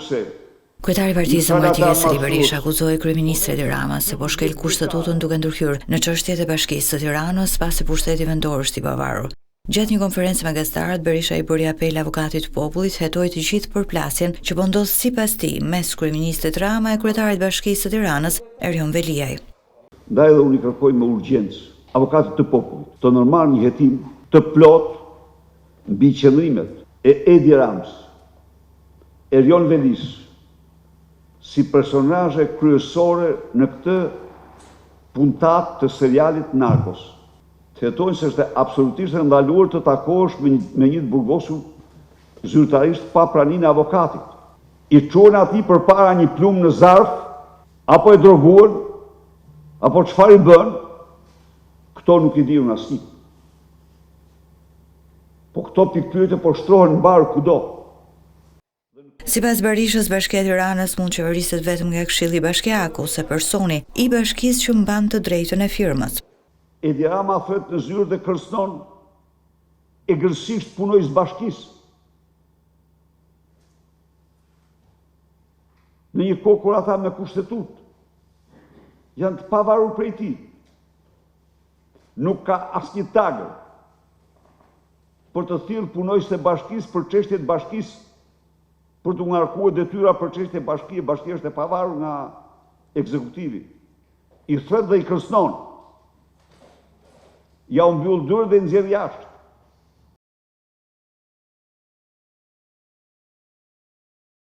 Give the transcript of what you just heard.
Bruksel. Kryetari i Partisë Demokratike Sali Berisha akuzoi kryeministrin Edi Rama se po shkel Kushtetutën duke ndërhyrë në çështjet e Bashkisë së Tiranës, pasi pushteti vendor është i pavarur. Gjatë një konference me gazetarët, Berisha i bëri apel avokatit të popullit të hetojë të gjithë përplasjen që po ndodh sipas tij mes kryeministrit Rama e kryetarit të Bashkisë së Tiranës, Erion Veliaj. Ndaj edhe unë i kërkoj me urgjencë Avokatit të Popullit të ndërmarrë një hetim të plotë mbi qëndrimet e Edi Ramës, Erion Velisë si personazhe kryesore në këtë puntatë të serialit Narcos. Të hetojnë se është absolutisht e ndaluar të takohesh me një të burgosur zyrtarisht pa praninë e avokatit. I çuan atij përpara një plumb në zarf Apo e droguan, apo çfarë i bënë, këto nuk i di unë asnjë. Po këto pikëpyetje po shtrohen mbarë kudo. Sipas Berishës, Bashkia e Tiranës mund të qeveriset vetëm nga Këshilli Bashkiak ose personi i bashkisë që mban të drejtën e firmës. Edi Rama thërret në zyrë dhe kërcënon egërsisht punonjës të bashkisë. Në një kohë kur ata me kushtetutë janë të pavarur prej tij, nuk ka asnjë tagër për të thirrë punonjësit e bashkisë për çështje të bashkisë, për t'u ngarkuar detyra për çështje bashkie, bashkia është e pavarur nga ekzekutivi. I thërret dhe i kërcënon. Jau mbyll dyert dhe i nxjerr jashtë.